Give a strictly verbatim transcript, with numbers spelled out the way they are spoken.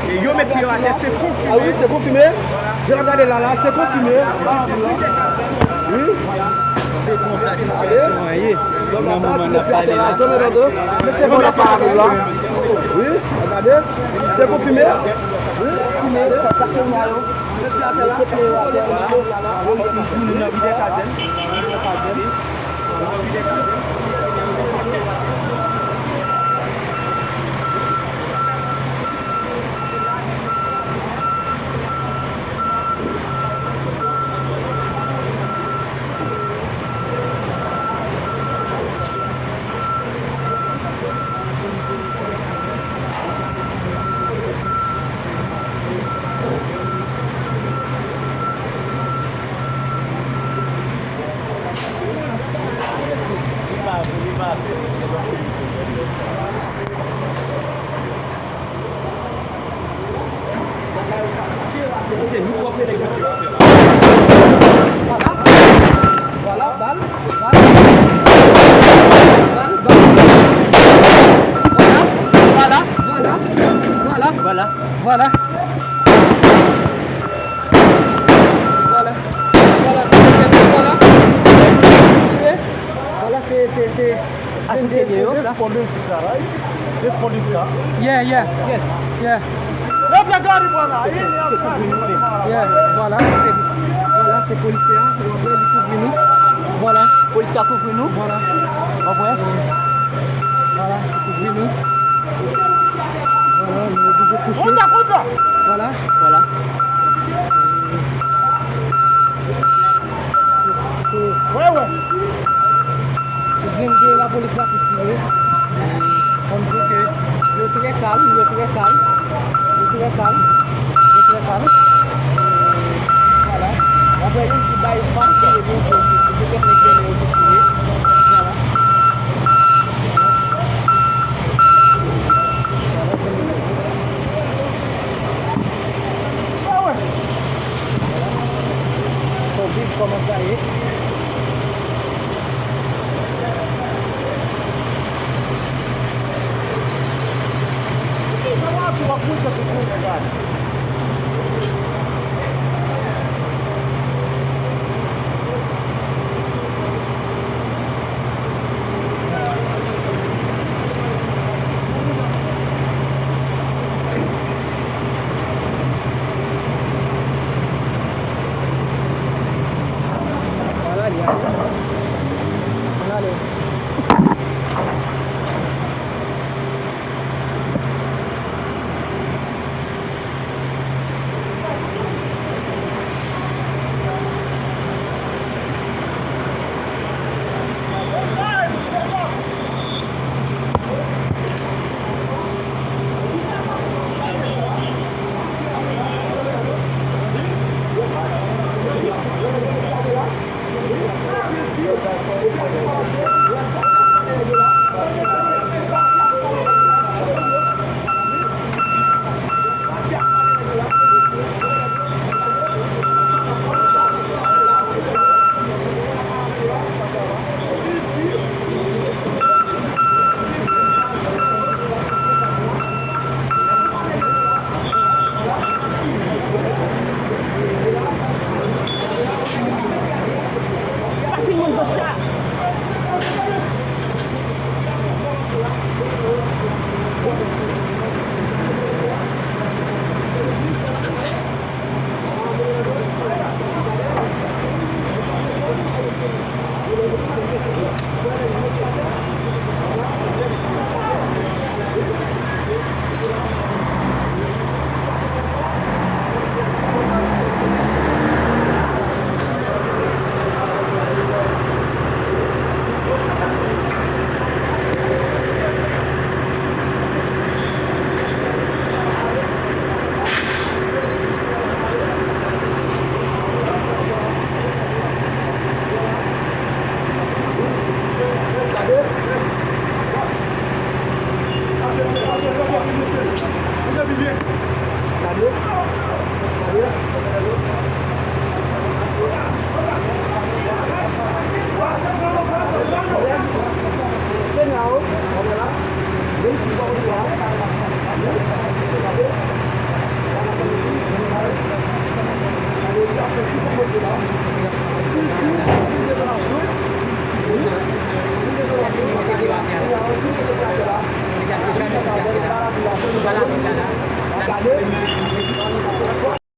E yo met pye yo atè, se konfime. Ah wi, se konfime. Jan n ap gade la, la, se konfime. Wi. Se konsa sitiyasyon an ye. Nan moman n ap pale la. Men se konsa parabòl la. Wi, gade. Se konfime. Wi, konfime. Met pye atè la. Moun nan vide kazèn. Vwala, vwala, vwala, vwala. Vwala, vwala, vwala. Vwala, se, se, se. Ajoute de yo. Responding car, right? Responding car. Yeah, yeah. Yes. Yeah. Leve gari, bwana. Yeah, vwala, se, vwala, se polisye a. W ap wè, li kouvri nou. Vwala. Polisye a kouvri nou. Vwala. W ap wè. Vwala, li kouvri nou. Vwala, nou oblije kouche. Konta, konta. Vwala. Vwala. Se, se, se blende lapolis la ki tire. Fò m di w ke yo trè kalm, yo trè kalm, yo trè kalm, yo trè kalm. Vwala. W ap wè youn ki bay fas li, ebyen se, se, se petèt nèg dèyè yo ki tire. Vwala. Vwala, se li menm. Fò w viv kòman sa ye. Ann ale, ale. Ann ale.